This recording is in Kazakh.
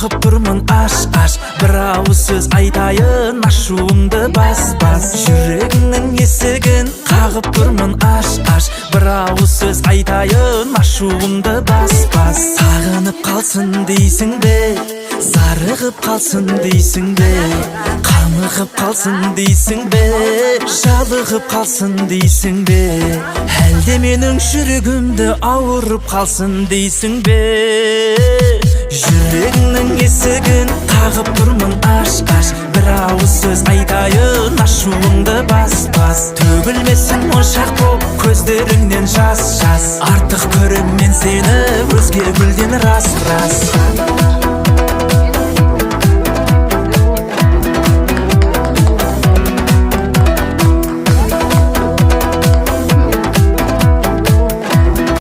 қағып тұрмын, аш, аш. Бір ауыз сөз айтайын, ашуыңды бас, бас. Жүрегіңнің есігін қағып тұрмын, аш, аш. Бір ауыз сөз айтайын, ашуыңды бас, бас. Сағынып қалсын дейсің бе, зарығып қалсын дейсің бе, қамығып қалсын дейсің бе, жалығып қалсын дейсің бе, әлде менің жүрегімді ауырып қалсын дейсің бе? Жүрегіңнің есігін қағып тұрмын, аш, аш. Бір ауыз сөз айтайын, ашуыңды бас, бас. Төгілмесін моншақ боп көздеріңнен жас, жас. Артық көрем мен сені өзге гүлден, рас, рас.